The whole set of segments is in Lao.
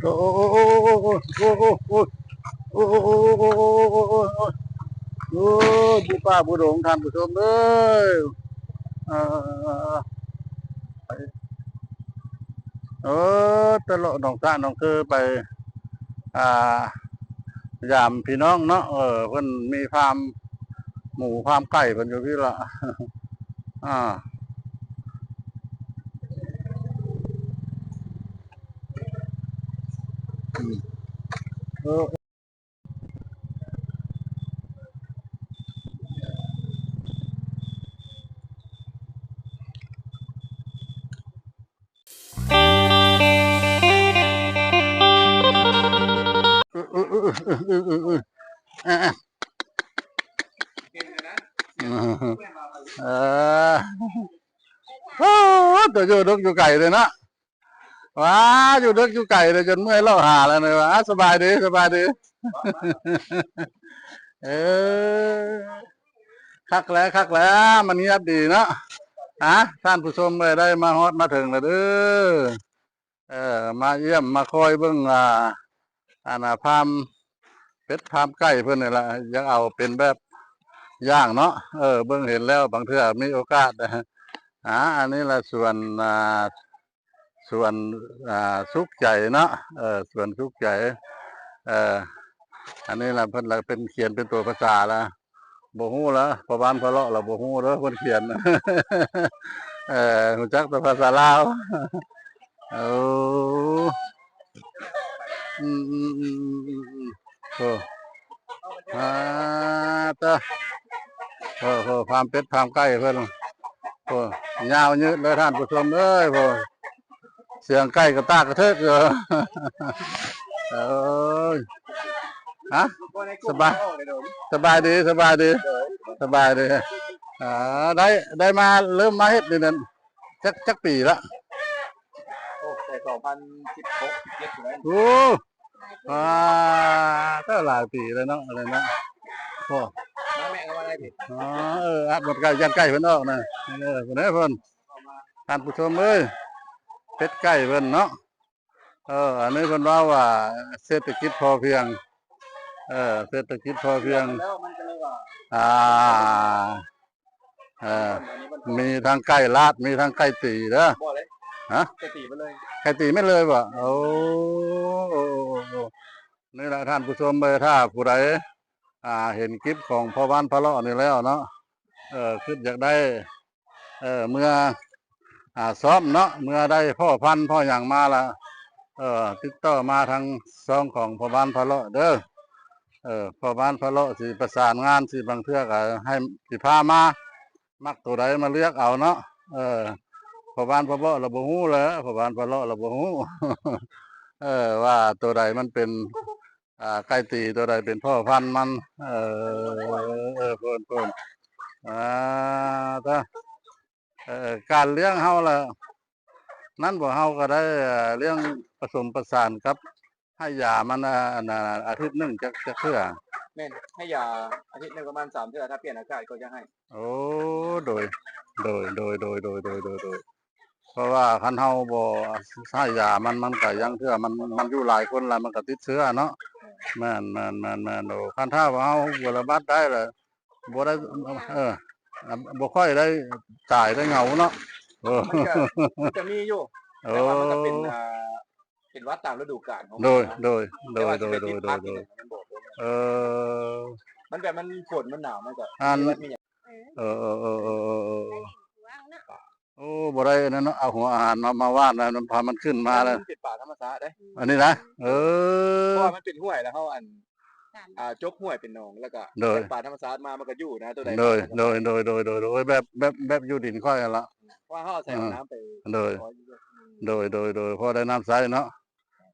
ໂອ້ ໂອ້ ຢູ່ປ່າຜູ້ດົງ ທ່ານຜູ້ຊົມເອີຍ ເອີ ເອີ ຕະເລາະໜອງສະໜອງເຊີໄປ ອ່າ ຢາມພີ່ນ້ອງເນາະ ເອີ ເພິ່ນມີຟາມໝູຟາມໄກ່ເພິ່ນຢູ່ພີ້ລະ ອ່າ ເອີ. ເອີ ໂອ້ ໂຕຢູ່ເດິກຢູ່ໄກເລີຍເນາະ. ວ້າ ຢູ່ເດິກຢູ່ໄກເລີຍ ຈົນເມື່ອຍເລາະຫາແລ້ວນີ້. ວ້າ ສະບາຍດີ ສະບາຍດີ ເອີ ຄັກແຫຼະ ຄັກແຫຼະ ມັນງຽບດີເນາະ. ອາ ທ່ານຜູ້ຊົມເອີຍ ໄດ້ມາຮອດມາເຖິງແລ້ວເດີ ເອີ ມາຢ້ຽມມາຄອຍເບິ່ງ ອ່າ ອັນນ່າ ຟາມເປັດຟາມໄກ່ເພິ່ນນີ້ລະ ຢາກເອົາເປັນແບບຢ່າງເນາະ ເອີ ເບິ່ງເຫັນແລ້ວ ບາງເທື່ອມີໂອກາດ ອາ ອັນນີ້ລະສວນ ອ່າ ສວນ ອ່າ ສຸກໃຈເນາະ ເອີ ສວນສຸກໃຈ ເອີ ອັນນີ້ລະເພິ່ນລະເປັນ ຂຽນເປັນຕົວພາສາລະ ບໍ່ຮູ້ລະ ພໍ່ບ້ານພາເລາະລະບໍ່ຮູ້ເດີ ເພິ່ນຂຽນ ເອີ ຮູ້ຈັກແຕ່ພາສາລາວ ໂອ້ ອືມ ໂອ້ ອາ ຕະ ໂອ້ ຟາມເປັດຟາມໄກ່ເພິ່ນ ໂອ້ ຍາວຍືດເລີຍທ່ານຜູ້ຊົມເອີຍ ໂອ້ ສຽງໄກ່ກະຕາກກະເທີກຢູ່ ເອີຍ ຮະ ສະບາຍ ສະບາຍດີ ສະບາຍດີ ສະບາຍດີ ອ່າ ໄດ້ ໄດ້ມາ ເລີ່ມມາເຮັດນີ້ນັ້ນ ຈັກ ຈັກປີລະ? ໂອ້ ແຕ່ສອງພັນສິບຫົກ ສິບເຈັດພຸ້ນແຫຼະ ໂອ້ ອ່າ ກໍຫຼາຍປີແລ້ວເນາະ ອັນນັ້ນເນາະ ໂອ້ ມາແມ່ເອົາມາໄດ້ຕິ ອໍ ເອີ ອັດໝົດໄກ່ ຢ້ານໄກ່ເພິ່ນອອກນະ ເອີ ເພິ່ນເອີຍ ເພິ່ນ ທ່ານຜູ້ຊົມເອີຍ ເປັດໄກ່ເພິ່ນເນາະ ເອີ ອັນນີ້ເພິ່ນເວົ້າວ່າເສດຖະກິດພໍພຽງ ເອີ ເສດຖະກິດພໍພຽງ ແລ້ວມັນກໍເລີຍວ່າ ອ່າ ເອີ ມີທັງໄກ່ລາດ ມີທັງໄກ່ຕີເດີ ບໍ່ເລີຍ ຮະ ໄກ່ຕີເບິດເລີຍ ໄກ່ຕີເບິດເລີຍບໍ່ ໂອ້ ນີ້ລະທ່ານຜູ້ຊົມເອີຍ ຖ້າຜູ້ໃດ ອ່າ ເຫັນຄລິບຂອງພໍ່ບ້ານພາເລາະນີ້ແລ້ວເນາະ ເອີ ຄິດຢາກໄດ້ ເອີ ເມື່ອ ອ່າ ຊ້ອມເນາະ ເມື່ອໄດ້ພໍ່ພັນພໍ່ຫຍັງມາລະ ເອີ ຕິດຕໍ່ມາທາງຊ່ອງຂອງພໍ່ບ້ານພາເລາະເດີ ເອີ ພໍ່ບ້ານພາເລາະຊິປະສານງານ ຊິບາງເທື່ອກໍໃຫ້ ຊິພາມາ ມັກໂຕໃດມາເລືອກເອົາເນາະ ເອີ ພໍ່ບ້ານພາເລາະລະບໍ່ຮູ້ແຫຼະ ພໍ່ບ້ານພາເລາະລະບໍ່ຮູ້ ເອີ ວ່າໂຕໃດມັນເປັນ ອ່າ ໄກ່ຕີ ໂຕໃດເປັນພໍ່ພັນມັນ ເອີ ເອີ ເພິ່ນ ເພິ່ນ ອ່າ ຕາ ເອີ ການລ້ຽງເຮົາລະ ນັ້ນບໍ່ ເຮົາກໍໄດ້ ເອີ ລ້ຽງປະສົມປະສານກັບໃຫ້ຢາມັນ ອາ ອັນ ອາ ອາທິດໜຶ່ງຈັກ ຈັກເທື່ອ? ແມ່ນ ໃຫ້ຢາອາທິດໜຶ່ງປະມານສາມເທື່ອ ຖ້າປ່ຽນອາກາດກໍຈະໃຫ້. ໂອ້ ໂດຍ ໂດຍ ໂດຍ ເພາະວ່າຄັນເຮົາບໍ່ໃຫ້ຢາມັນ ມັນກະ ລາງເທື່ອມັນ ມັນຢູ່ຫຼາຍຄົນລະ ມັນກະຕິດເຊື້ອເນາະ. ແມ່ນ ແມ່ນ ແມ່ນ ແມ່ນ ໂອ້ ຄັນຖ້າວ່າເຮົາບໍ່ລະບັດໄດ້ລະ ບໍ່ໄດ້ ເອີ ບໍ່ຄ່ອຍໄດ້ຕາຍໄດ້ເຫງົາເນາະ. ເອີ ມັນກະ ມັນກະມີຢູ່ ເອີ ແຕ່ວ່າມັນກະເປັນ ອ່າ ເປັນຫວັດຕາມລະດູການຂອງ ໂດຍ ມັນນະ ໂດຍ ໂດຍ ແຕ່ວ່າຊິໄປຕິດພັດນີ້ມັນບໍ່ ເອີ ມັນແບບມັນຝົນມັນໜາວ ມັນກະ ອັນ ມີຫວັດມີຫຍັງ ເອີ ເອີ ເອີ ເອີ ເອີ ເອີ ໂອ້ ບໍ່ໄດ້ອັນນັ້ນເນາະ ເອົາຫົວອາຫານມາ ມາຫວ່ານ ແລ້ວພາມັນຂຶ້ນມາແລ້ວ ມັນເປັນປ່າທຳມະຊາດເດ້ ອັນນີ້ນະ ເອີ ເພາະວ່າມັນເປັນຫ້ວຍ ແລ້ວເຮົາອັນ ອ່າ ຈົກຫ້ວຍເປັນໜອງ ແລ້ວກະ ໂດຍ ໄດ້ປ່າທຳມະຊາດມາ ມັນກະຢູ່ນະ ໂຕໃດ ໂດຍ ໂດຍ ໂດຍ ໂດຍ ແບບ ແບບ ແບບຢູ່ດິນຂ້ອຍຫັ້ນລະ ເພາະວ່າເຮົາເອົາໃສ່ ເອີ ນ້ຳໄປ ໂດຍ ໂດຍ ໂດຍ ໂດຍ ພໍໄດ້ນ້ຳໃຊ້ເນາະ.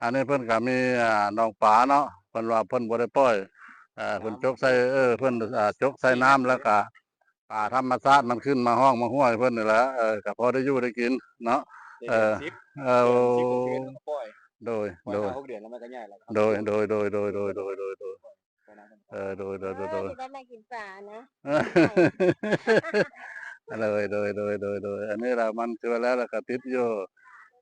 ອັນນີ້ເພິ່ນກະມີ ອ່າ ໜອງປາເນາະ ເພິ່ນວ່າເພິ່ນບໍ່ໄດ້ປ່ອຍ ອ່າ ເພິ່ນຈົກໃສ່ ເອີ ເພິ່ນ ອ່າ ຈົກໃສ່ນ້ຳ ແລ້ວກະ ປາທຳມະຊາດມັນຂຶ້ນມາຮ່ອງມາຫ້ວຍເພິ່ນນີ້ແຫຼະ ເອີ ກະພໍໄດ້ຢູ່ໄດ້ກິນເນາະ ເອີ ເອີ ໂດຍ ໂດຍ ໂດຍ ໂດຍ ໂດຍ ໂດຍ ໂດຍ ໂດຍ ເອີ ໂດຍ ໂດຍ ໂດຍ ໂດຍ ໂດຍ ໂດຍ ອັນນີ້ລະມັນເທື່ອແລ້ວລະກະຕິດຢູ່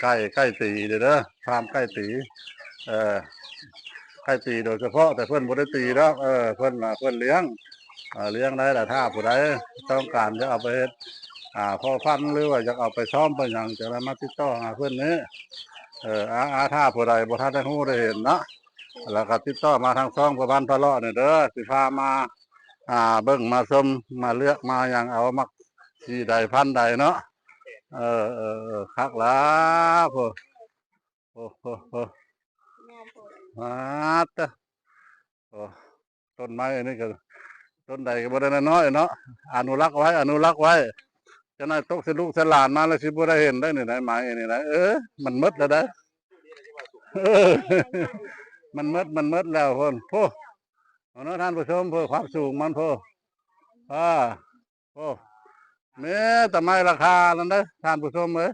ໄກ່ ໄກ່ຕີເດີ້ ຟາມໄກ່ຕີ ເອີ ໄກ່ຕີໂດຍສະເພາະ ແຕ່ເພິ່ນບໍ່ໄດ້ຕີດອກ ເອີ ເພິ່ນວ່າເພິ່ນລ້ຽງ ເອີ ລ້ຽງໄດ້ລະ ຖ້າຜູ້ໃດຕ້ອງການຈະເອົາໄປເຮັດ ອ່າ ເພາະພັນ ຫຼືວ່າຢາກເອົາໄປຊ້ອມໄປຫຍັງ ຈັ່ງໃດມາຕິດຕໍ່ຫາເພິ່ນນີ້ ເອີ ອາ ອາ ຖ້າຜູ້ໃດບໍ່ທັນໄດ້ຮູ້ໄດ້ເຫັນເນາະ ແລ້ວກໍຕິດຕໍ່ມາທາງຊ່ອງພໍ່ບ້ານພາເລາະນີ້ເດີ້ ຊິພາມາ ອ່າ ເບິ່ງມາຊົມ ມາເລືອກມາຫຍັງ ເອົາມັກສີໃດພັນໃດເນາະ ເອີ ເອີ ເອີ ຄັກຫຼາ ໂອ້ ໂອ້ ໂອ້ ໂອ້ ໂອ້ ປາດເຕີ ໂອ້ ຕົ້ນໄມ້ອັນນີ້ກໍ ຕົ້ນໃດກໍບໍ່ໄດ້ນ້ອຍເນາະ ອະນຸລັກໄວ້ ອະນຸລັກໄວ້ ຈັກໜ້ອຍຕົກໃສ່ລູກໃສ່ຫຼານມາແລ້ວ ຊິບໍ່ໄດ້ເຫັນໄດ໋ນີ້ໄດ໋ ໄມ້ອັນນີ້ໄດ໋ ເອີ ມັນໝົດແລ້ວໄດ໋ ເອີ ມັນໝົດ ມັນໝົດແລ້ວພຸ້ນ ໂອ້ ເນາະ ທ່ານຜູ້ຊົມ ເພິ່ນ ຄວາມສູງມັນພຸ້ນ ອາ ໂອ້ ມີແຕ່ໄມ້ລາຄານັ້ນເດີ້ ທ່ານຜູ້ຊົມເອີຍ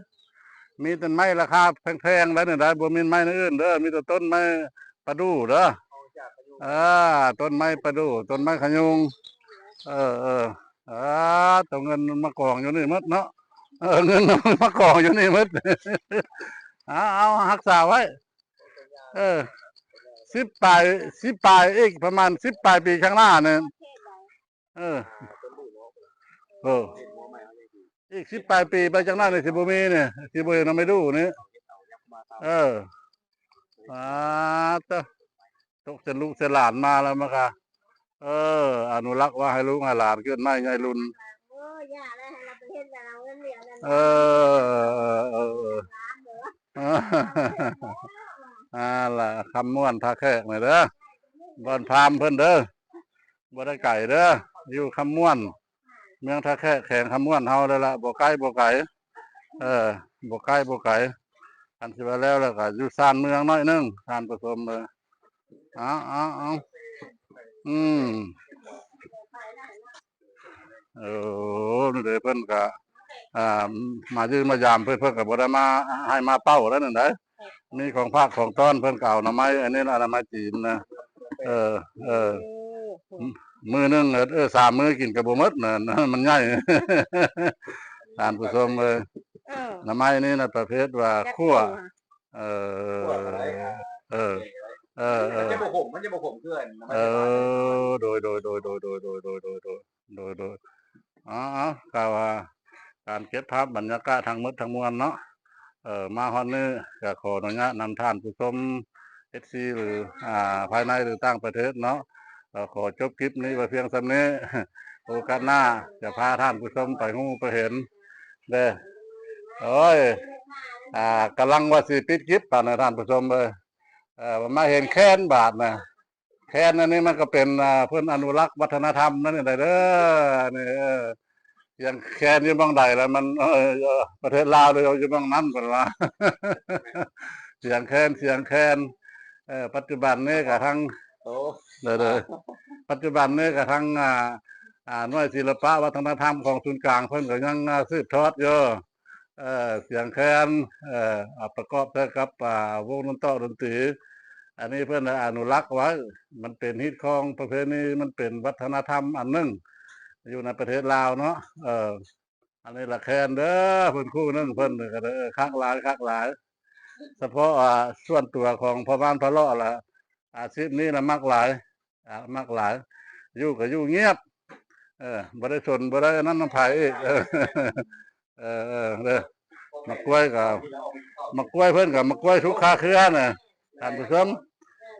ມີແຕ່ໄມ້ລາຄາແພງໆ ໄດ໋ນີ້ໄດ໋ ບໍ່ມີໄມ້ອື່ນເດີ້ ມີແຕ່ຕົ້ນໄມ້ປະດູ່ເດີ້ ເອີ ຕົ້ນໄມ້ປະດູ່ ຕົ້ນໄມ້ຂະຍຸງ ເອີ ເອີ ເອີ ໂຕເງິນມັນມາກອງຢູ່ນີ້ໝົດເນາະ ເອີ ເງິນມັນມາກອງຢູ່ນີ້ໝົດ ເອົາ ເອົາ ຮັກສາໄວ້ ເອີ ສິບປາຍ ສິບປາຍ ອີກປະມານສິບປາຍປີຂ້າງໜ້ານີ້ ເອີ ເອີ ອີກສິບປາຍປີໄປຈັ່ງນັ້ນນີ້ ຊິບໍ່ມີນີ້ ຊິບໍ່ເຫັນເອົາໄມ້ດູ່ນີ້ ເອີ ປາດເຕີ ຕົກໃສ່ລູກໃສ່ຫຼານມາແລ້ວມັນກະ ເອີ ອະນຸລັກໄວ້ໃຫ້ລູກໃຫ້ຫຼານ ເກີດໃໝ່ໃຫຍ່ລຸນ ເອີ ເອີ ເອີ ເອີ ເອີ ເອີ ອັນລະ ຄຳມ່ວນທ່າແຂກນີ້ເດີ້ ບ່ອນພາມເພິ່ນເດີ້ ບໍ່ໄດ້ໄກເດີ້ ຢູ່ຄຳມ່ວນ ເມືອງທ່າແຂກ ແຂວງຄຳມ່ວນເຮົາເດີ້ລະ ບໍ່ໄກ ບໍ່ໄກ ເອີ ບໍ່ໄກ ບໍ່ໄກ ຄັນຊິວ່າແລ້ວ ແລ້ວກໍຢູ່ຊານເມືອງໜ້ອຍໜຶ່ງ ທ່ານຜູ້ຊົມເອີຍ ເອົາ ເອົາ ເອົາ ອືມ ເອີ ນີ້ເດ້ ເພິ່ນກະ ອ່າ ມາຢ້ຽມມາຢາມ ເພິ່ນ ເພິ່ນກະບໍ່ໄດ້ມາໃຫ້ມາເປົ່າແລ້ວນັ້ນໃດ ມີຂອງຝາກຂອງຕ້ອນ ເພິ່ນກະເອົາໜໍ່ໄມ້ ອັນນີ້ລະ ໜໍ່ໄມ້ຈີນນະ ເອີ ເອີ ມື້ໜຶ່ງ ເອີ ສາມມື້ກິນກະບໍ່ໝົດນະ ມັນໃຫຍ່ ທ່ານຜູ້ຊົມເອີຍ ເອີ ໜໍ່ໄມ້ນີ້ນະ ປະເພດວ່າຂົ້ວ ເອີ ເອີ ເອີ ມັນຈະບໍ່ຂົມ ມັນຈະບໍ່ຂົມຄືອັນ ເອີ ໂດຍ ໂດຍ ໂດຍ ໂດຍ ໂດຍ ໂດຍ ໂດຍ ເອົາ ເອົາ ກະວ່າການເກັບພາບບັນຍາກາດທັງໝົດທັງມວນເນາະ ເອີ ມາຮອດນີ້ກະຂໍອະນຸຍາດນຳທ່ານຜູ້ຊົມ ເອັຟຊີ ຫຼື ອ່າ ພາຍໃນ ຫຼື ຕ່າງປະເທດເນາະ ກໍຂໍຈົບຄລິບນີ້ໄວ້ພຽງສ່ຳນີ້ ໂອກາດໜ້າຈະພາທ່ານຜູ້ຊົມໄປຮູ້ໄປເຫັນເດີ້ ໂອ້ຍ ອ່າ ກຳລັງວ່າຊິປິດຄລິບບາດນະທ່ານຜູ້ຊົມເອີຍ ເອີ ມາເຫັນແຄນບາດນະ ແຄນອັນນີ້ມັນກໍເປັນ ອ່າ ເພິ່ນອະນຸລັກວັດທະນະທຳນັ້ນນີ້ໄດ໋ເດີ້ ນີ້ ເອີ ສຽງແຄນຢູ່ໝ່ອງໃດລະມັນ ເອີ ປະເທດລາວຢູ່ໝ່ອງນັ້ນເພິ່ນວ່າ ສຽງແຄນ ສຽງແຄນ ເອີ ປັດຈຸບັນນີ້ກະທັງ ໂອ້ ເດີ ເດີ ປັດຈຸບັນນີ້ກະທັງ ອ່າ ອ່າ ໜ່ວຍສິລະປະວັດທະນະທຳຂອງສູນກາງເພິ່ນກໍຍັງ ອ່າ ສືບທອດຢູ່ ເອີ ສຽງແຄນ ເອີ ເອົາປະກອບໃສ່ກັບ ອ່າ ວົງດົນຕອກດົນຕີ ອັນນີ້ເພິ່ນໄດ້ອະນຸລັກໄວ້ ມັນເປັນຮີດຄອງປະເພນີ ມັນເປັນວັດທະນະທຳອັນໜຶ່ງ ຢູ່ໃນປະເທດລາວເນາະ ເອີ ອັນນີ້ລະແຄນເດີ ເພິ່ນຄູ່ໜຶ່ງ ເພິ່ນກໍເດີ ຄັກຫຼາຍ ຄັກຫຼາຍ ສະເພາະ ອ່າ ສ່ວນຕົວຂອງພໍ່ບ້ານພາເລາະລະ ອາຊີບນີ້ລະມັກຫຼາຍ ອາ ມັກຫຼາຍ ຢູ່ກໍຢູ່ງຽບ ເອີ ບໍ່ໄດ້ສົນ ບໍ່ໄດ້ອັນນັ້ນນຳໃຜອີກ ເອີ ເອີ ເອີ ເດີ ໝາກກ້ວຍກໍ ໝາກກ້ວຍເພິ່ນກໍໝາກກ້ວຍສຸກຄາເຄືອນະ ທ່ານຜູ້ຊົມ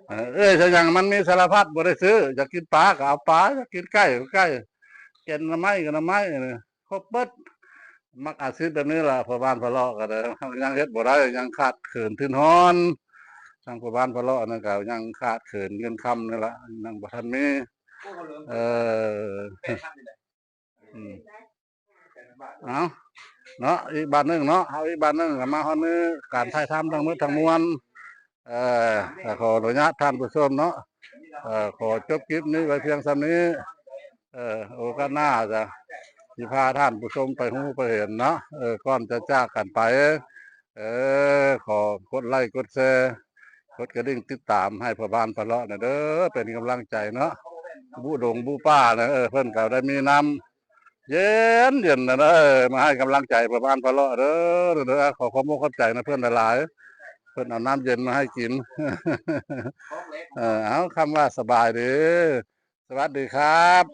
ເອີ ເອີ ຊະຫຍັງມັນມີສາລະພັດ ບໍ່ໄດ້ຊື້ ຢາກກິນປາກໍເອົາປາ ຢາກກິນໄກ່ກໍໄກ່ ແກ່ນໜໍ່ໄມ້ກໍໜໍ່ໄມ້ ຄົບເບິດ ມັກອາຊີບແບບນີ້ລະ ພໍ່ບ້ານພາເລາະກໍໄດ້ ຍັງເຮັດບໍ່ໄດ້ ຍັງຂາດເຂີນທຶນຮອນ ທາງພໍ່ບ້ານພາເລາະນັ້ນກໍຍັງຂາດເຂີນເງິນຄຳນີ້ລະ ຍັງບໍ່ທັນມີ ເອີ ອືມ ເອົາເນາະ ອີກບາດໜຶ່ງເນາະ ເອົາອີກບາດໜຶ່ງກໍມາຮອດມື້ການຖ່າຍທຳທັງໝົດທັງມວນ ເອີ ກໍຂໍອະນຸຍາດທ່ານຜູ້ຊົມເນາະ ເອີ ຂໍຈົບຄລິບນີ້ໄວ້ພຽງສ່ຳນີ້ ເອີ ໂອກາດໜ້າຈະຊິພາທ່ານຜູ້ຊົມໄປຮູ້ໄປເຫັນເນາະ ເອີ ກ່ອນຈະຈາກກັນໄປ ເອີ ຂໍກົດໄລ້ກົດແຊ ກົດກະດິ່ງຕິດຕາມໃຫ້ພໍ່ບ້ານພາເລາະແດ່ເດີ ເປັນກຳລັງໃຈເນາະ ບຸດົງບຸປ່ານະ ເອີ ເພິ່ນກໍໄດ້ມີນ້ຳ ເຢັນໆ ເດີ ມາໃຫ້ກຳລັງໃຈພໍ່ບ້ານພໍ່ເລາະເດີ ເດີ ຂໍຂອບອົກຂອບໃຈນຳເພິ່ນຫຼາຍໆ ເພິ່ນເອົານ້ຳເຢັນມາໃຫ້ກິນ ເອີ ເອົາ ຄຳວ່າສະບາຍດີ ສະຫວັດດີຄັບ.